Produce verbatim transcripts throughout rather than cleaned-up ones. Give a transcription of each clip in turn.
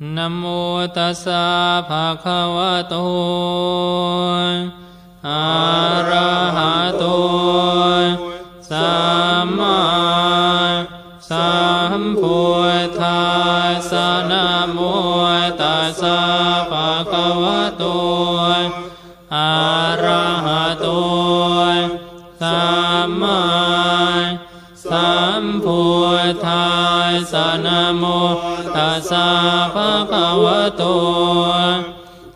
Namo tassa bhagavato arahato sammāsambuddhassa. Namo tassa bhagavato arahato sammāsambuddhassa. Namo tassa bhagavato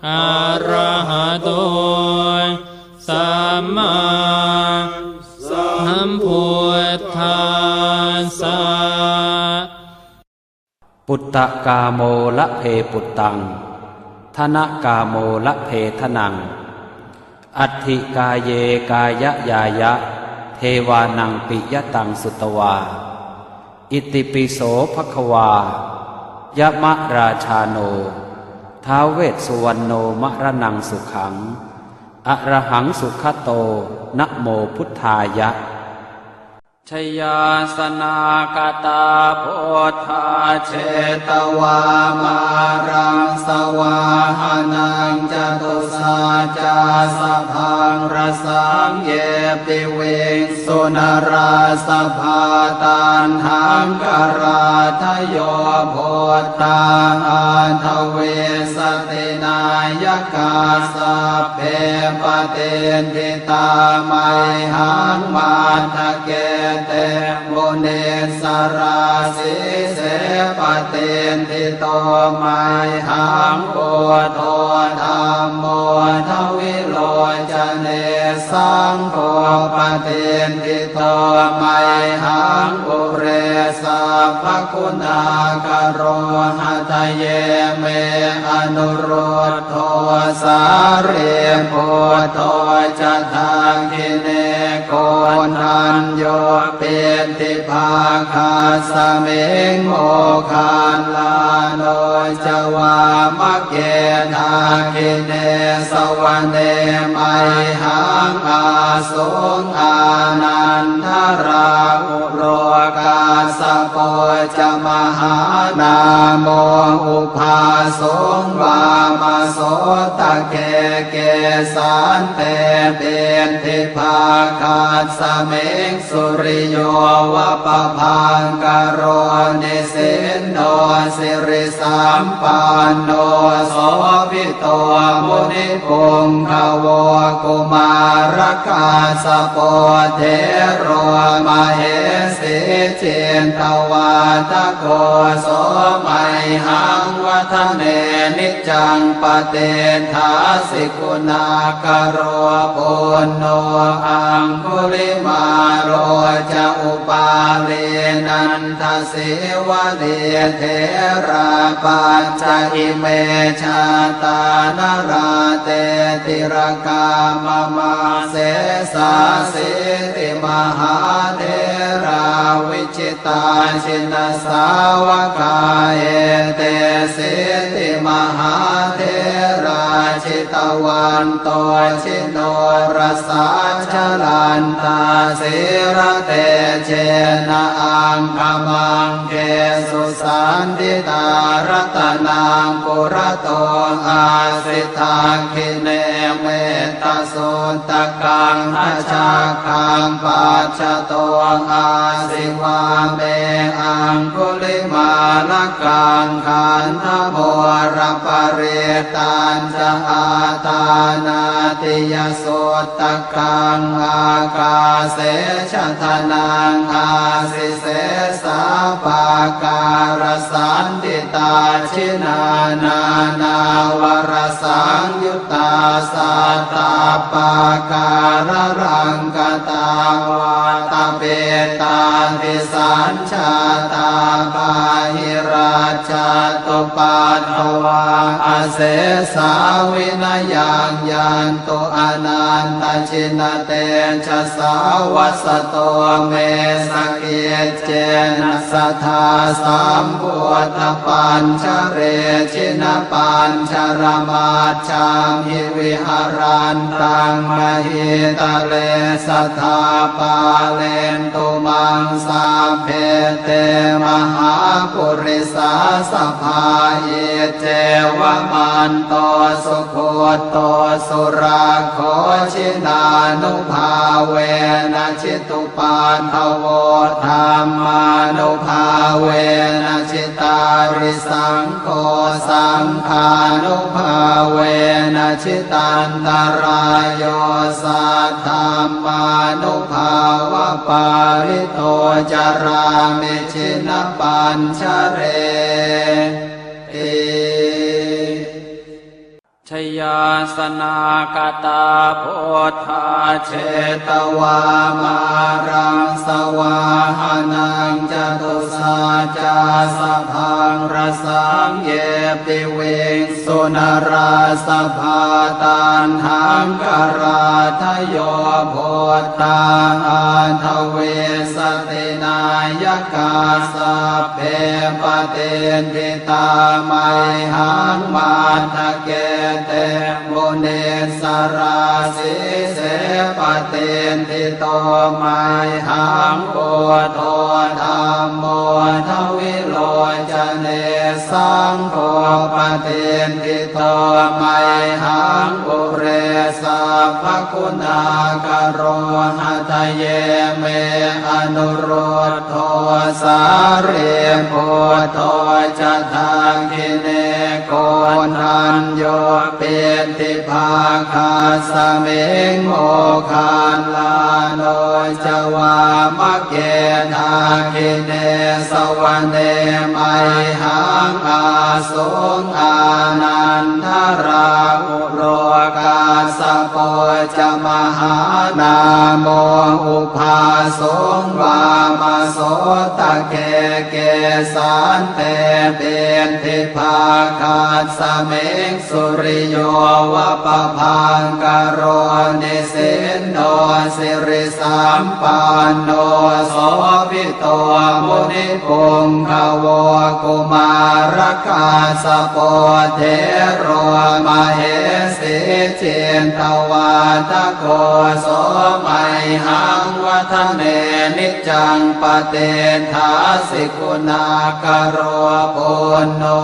arahato sammāsambuddhassa. Puttakāmo labhe puttaṃ, dhanakāmo labhe dhanaṃ, atthi kāye kāyañāya, devānaṃ piyataṃ sutvā. Itipi so bhagavā yamarājāno ท้าว Vessuvaṇṇo maraṇaṃ sukhaṃ arahaṃ sugato namo buddhāya. Jayāsanāgatā buddhā jetvā māraṃ savāhanaṃ, catusaccāsabhaṃ rasaṃ ye piviṃsu narāsabhā. Taṇhaṅkarādayo buddhā aṭṭhavīsati nāyakā, sabbe patiṭṭhi tā mayhaṃ matthake te munissarā. Sīse patiṭṭhito mayhaṃ buddho dhammo dvilocane, saṅgho patiṭṭhito mayhaṃ ure sabbaguṇākaro. Hadaye me anurud dho sārīputto ca dakkhiṇe, koṇḍañño piṭṭhibhāgasmiṃ moggallāno ca vāmake. Dakkhiṇe savane mayhaṃ āsuṃ ānandarāhu lo, kassapo ca mahānāmo ubhāsuṃ vāmasotake. Kesante piṭṭhibhāgasmiṃ suriyo va pabhaṅkaro, nisinno siri sampanno sobhito munipuṅgavo. Kumārakassapo thero mahesī cittavādako, so mayhaṃ vadane niccaṃ patiṭṭhāsi guṇākaro. Puṇṇo aṅgulimālo ca upālī nanda sīvalī, therā pañca ime jātā nalāṭe tilakā mama. Sesāsīti mahātherā vijitā jinasāvakā, etesīti mahātherā jitavanto ji norasā, jalantā sīlatejena aṅgamaṅgesu saṇṭhitā. Ratanaṃ purato āsi dakkhiṇe mettasuttakaṃ, dhajaggaṃ pacchato āsi vāme aṅgulimālakaṃ. Khandhamoraparittañ ca āṭānāṭiyasuttakaṃ, ākāse chadanaṃ āsi sesā pākārasaṇṭhitā. Jinā nānāvarasaṃyuttā sattappākāralaṅkatā, vātapittādisañ jātā bāhirajjhattupaddavā, asesā vinayaṃ yantu anantajinatejasā. Vasato me sakiccena sadā sambuddhapañjare, jinapañjaramaj jhamhi viharantaṃ mahītale, sadā pālentu maṃ sabbe te mahāpurisāsabhā. Iccevamanto sugutto surakkho, jinānubhāvena jitupaddavo, dhammānubhāvena jitārisaṅ gho, saṅghānubhāvena jitantarāyo, saddhammānubhāvapālito carāmi jinapañjareti. Jayāsanāgatā buddhā jetvā māraṃ savāhanaṃ, catusaccāsabhaṃ rasaṃ ye piviṃsu narāsabhā. Taṇhaṅkarādayo buddhā aṭṭhavīsati nāyakā, sabbe patiṭṭhi tā mayhaṃ matthake te munissarā. Sīse patiṭṭhito mayhaṃ buddho dhammo dvilocane, saṅgho patiṭṭhito mayhaṃ ure sabbaguṇākaro. Hadaye me anurud dho sārīputto ca dakkhiṇe, koṇḍañño piṭṭhibhāgasmiṃ moggallāno ca vāmake. Dakkhiṇe savane mayhaṃ āsuṃ ānandarāhu lo, kassapo ca mahānāmo ubhāsuṃ vāmasotake. Kesante piṭṭhibhāgasmiṃ suriyo va pabhaṅkaro, nisinno sirisampanno sobhi to munipuṅgavo. Kumārakassapo thero mahesī cittavādako, so mayhaṃ vadane niccaṃ patiṭṭhāsi guṇākaro. Puṇṇo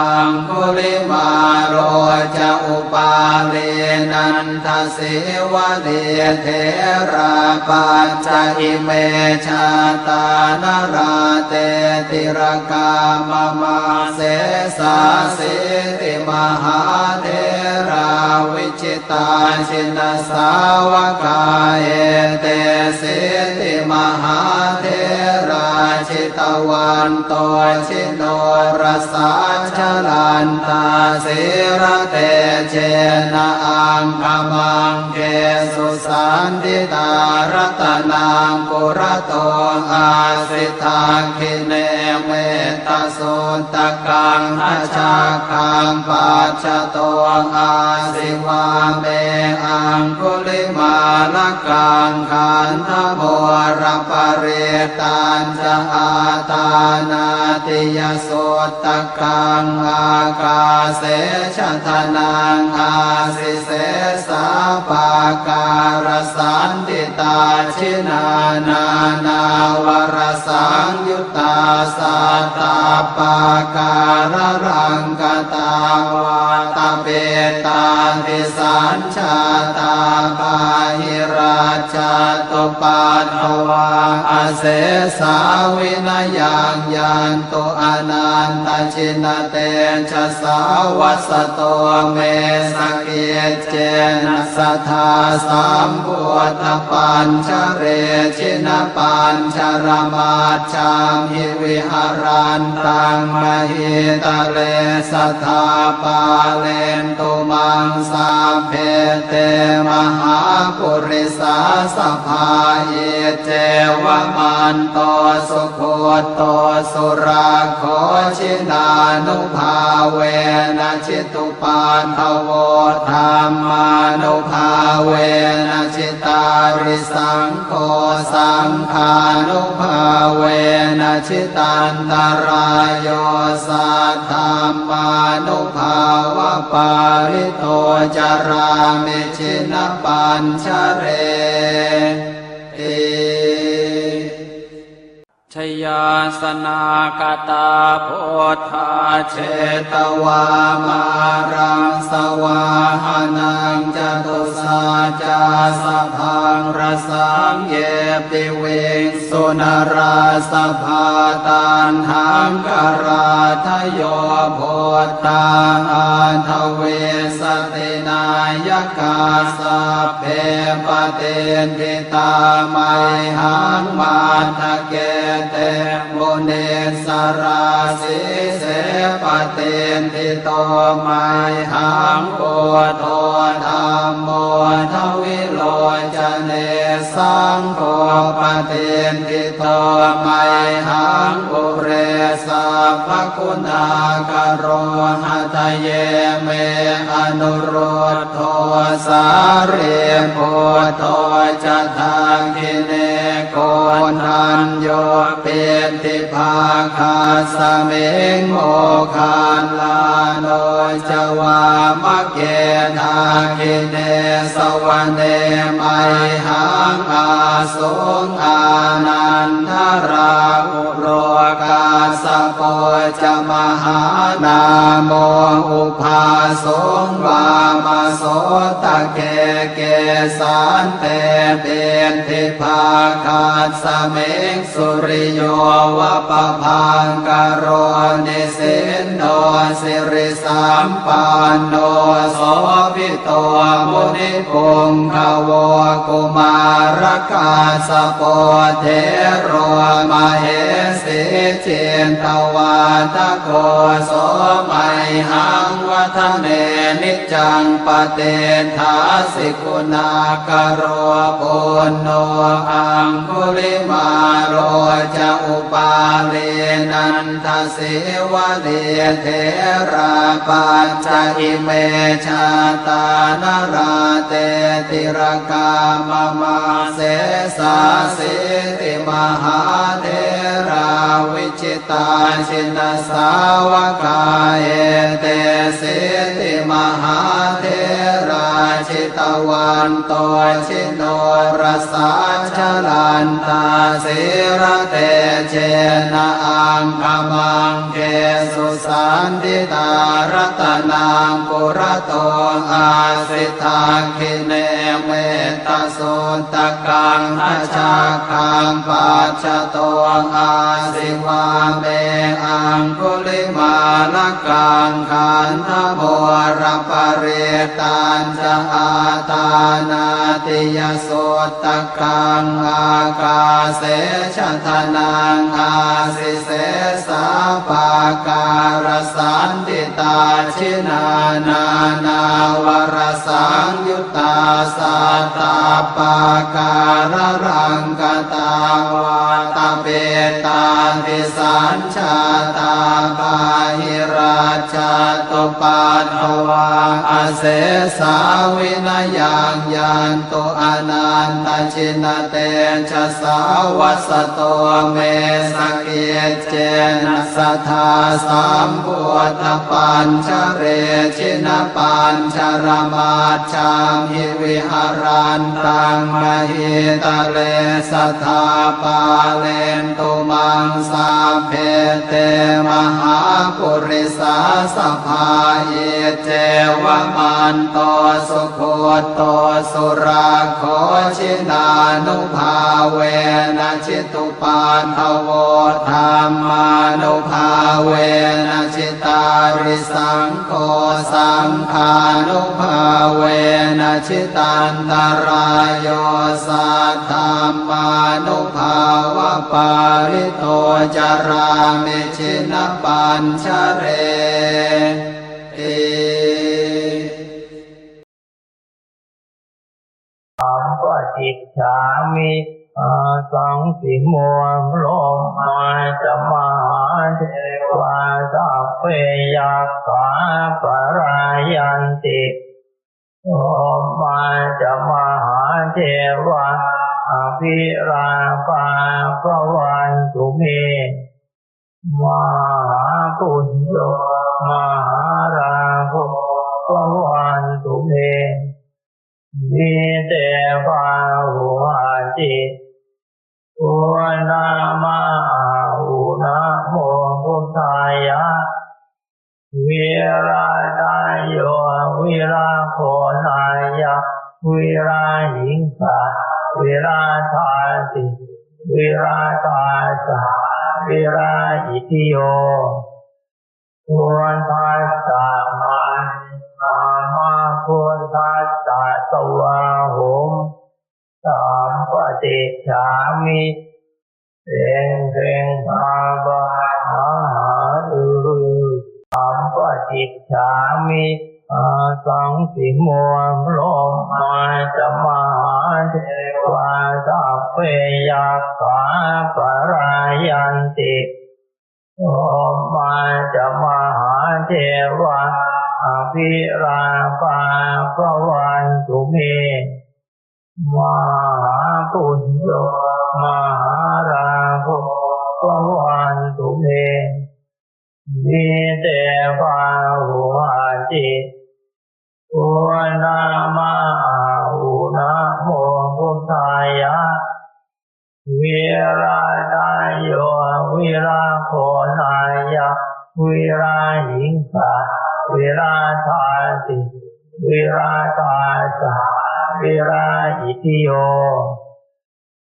aṅgulimālo ca upālī nanda sīvalī, therā pañca ime jātā nalāṭe tilakā mama. Sesāsīti mahātherā vijitā jinasāvakā, etesīti mahātherā jitavanto ji norasā, jalantā sīlatejena aṅgamaṅgesu saṇṭhitā. Ratanaṃ purato āsi dakkhiṇe mettasuttakaṃ, dhajaggaṃ pacchato āsi vāme aṅgulimālakaṃ. Khandhamoraparittañ ca āṭānāṭiyasuttakaṃ, ākāse chadanaṃ āsi sesā pākārasaṇṭhitā. Jinā nānāvarasaṃyuttā sattappākāralaṅkatā, vātapittādisañ jātā bāhirajjhattupaddavā, asesā vinayaṃ yantu anantajinatejasā. Vasato me sakiccena sadā sambuddhapañjare, jinapañjaramaj jhamhi viharantaṃ mahītale, sadā pālentu maṃ sabbe te mahāpurisāsabhā. Iccevamanto sugutto surakkho, jinānubhāvena jitu paddavo, dhammānubhāvena jitārisaṅgho, saṅghānubhāvena jitantarāyo, saddhammānubhāvapālito carāmi jinapañjareti. Jayāsanāgatā buddhā jetvā māraṃ savāhanaṃ, catusaccāsabhaṃ rasaṃ ye piviṃsu narāsabhā. Taṇhaṅkarādayo buddhā aṭṭhavīsati nāyakā, sabbe patiṭṭhi tā mayhaṃ matthake te munissarā. Sīse patiṭṭhito mayhaṃ buddho dhammo dvilocane, saṅgho patiṭṭhito mayhaṃ ure sabbaguṇākaro. Hadaye me anurud dho sārīputto ca dakkhiṇe, koṇḍañño piṭṭhibhāgasmiṃ moggallāno ca vāmake. Dakkhiṇe savane mayhaṃ āsuṃ ānandarāhu lo, kassapo ca mahānāmo ubhāsuṃ vāmasotake. Kesante piṭṭhibhāgasmiṃ suriyo va pabhaṅkaro, nisinno siri sampanno sobhito munipuṅgavo. Kumārakassapo thero mahesī cittavādako, so mayhaṃ vadane niccaṃ patiṭṭhāsi guṇākaro. Puṇṇo aṅgulimālo ca upālī nanda sīvalī, therā pañca ime jātā nalāṭe tilakā mama. Sesāsīti mahātherā vijitā jinasāvakā, etesīti mahātherā jitavanto ji norasā, jalantā sīlatejena aṅgamaṅgesu saṇṭhitā. Ratanaṃ purato āsi dakkhiṇe mettasuttakaṃ, dhajaggaṃ pacchato āsi vāme aṅgulimālakaṃ. Khandhamoraparittañ ca āṭānāṭiyasuttakaṃ, ākāse chadanaṃ āsi sesā pākārasaṇṭhitā. Jinā nānāvarasaṃyuttā sattappākāralaṅkatā, vātapittādisañ jātā bāhirajjhattupaddavā, asesā vinayaṃ yantu anantajinatejasā. Vasato me sakiccena sadā sambuddhapañjare, jinapañjaramaj jhamhi viharantaṃ mahītale, sadā pālentu maṃ sabbe te mahāpurisāsabhā. Iccevamanto sugutto surakkho, jinānubhāvena jitu paddavo, dhammānubhāvena jitārisaṅgho, saṅghānubhāvena jitantarāyo, saddhammānubhāvapālito carāmi jinapañjareti. Paṭicchāmi. Āsaṃsimo brahmā ca mahādevā sabbe yakkhā palāyanti. Brahmā ca mahādevā abhilāphā bhavantu me. Mahābhuyyo mahālābho bhavantu me. Ite bāhuhati. Uṇṇāmā Viradayo viragonāya virahiṃsā viradāsi viradāsā viraitthiyo. Buddhassa mānī mama, buddhassa svāhom, sampaṭicchāmi. เพ็งเพ็ง พา พา หา หา ฤๅฤๅ สัมปะติจฉามิ อาสังสิโม พรหมาจะ มหาเทวา สัพเพ ยักขา ปะลายันติ พรหมาจะ มหาเทวา อภิราภา ภะวันตุเม มหาปุญโญ มหาลาโภ ภะวันตุเม Sīse pāhuhati. Buddha ma a hu, namo buddhāya. Viradayo viragonāya virahiṃsā viradāsi viradāsā viraitthiyo.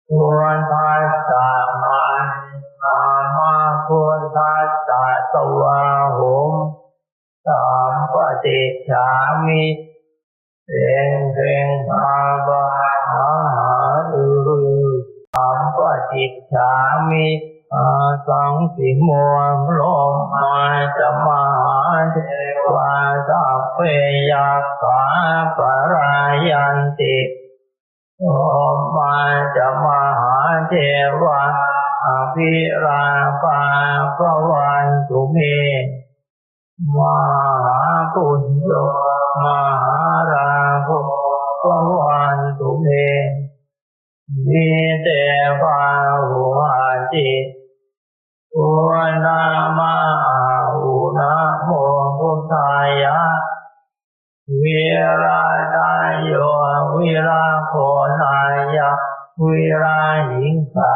Buddhassa mānī mama, buddhassa svāhom, sampaṭicchāmi. เพ็งเพ็ง พา พา หา หา ฤๅฤๅ sampaṭicchāmi. Asaṃsimo brahmā ca mahādevā sabbe yakkhā palāyanti. Brahmā ca mahādevā abhilāphā bhavantu me. Mahāpuñño mahālābho bhavantu me. Sīse pāhuhati. Buddha ma a hu, namo buddhāya. Viradayo viragonāya virahiṃsā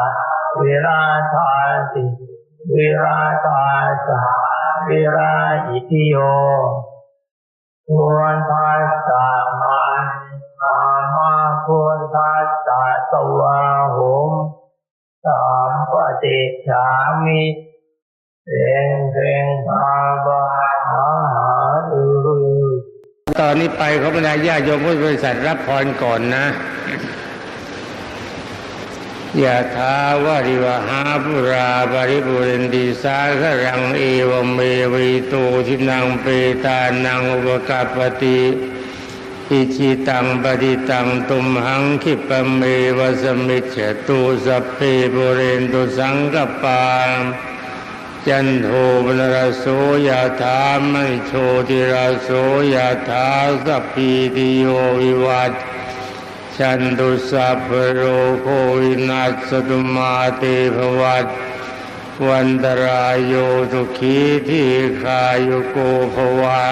viradāsi viradāsā viraitthiyo. Buddhassa mānī mama, buddhassa svāhom, sampaṭicchāmi. เพ็งเพ็ง พา พา หา หา ฤๅฤๅ ตอนนี้ไปขอบรรดาญาติโยมพุทธบริษัทรับพรก่อนนะ Yathā vārivahā pūrā paripūrenti sāgaraṃ, evameva ito dinnaṃ petānaṃ upakappati. Icchitaṃ patthitaṃ tumhaṃ khippameva samijjhatu, sabbe pūrentu saṅkappā, cando paṇṇaraso yathā, maṇi jotiraso yathā, sabbītiyo vivajjantu, sabbarogo vinassatu, mā te bhavatvantarāyo, sukhī dīghāyuko bhava.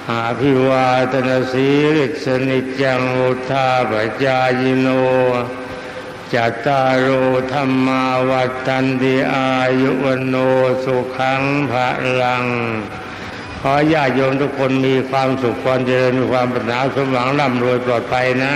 Abhivādanasīlissa niccaṃ vuḍḍhāpacāyino, cattāro dhammā vaḍḍhanti, āyu vaṇṇo sukhaṃ balaṃ. ขอญาติโยมทุกคนมีความสุขความเจริญ มีความปรารถนาสมหวัง ร่ำรวยปลอดภัยนะ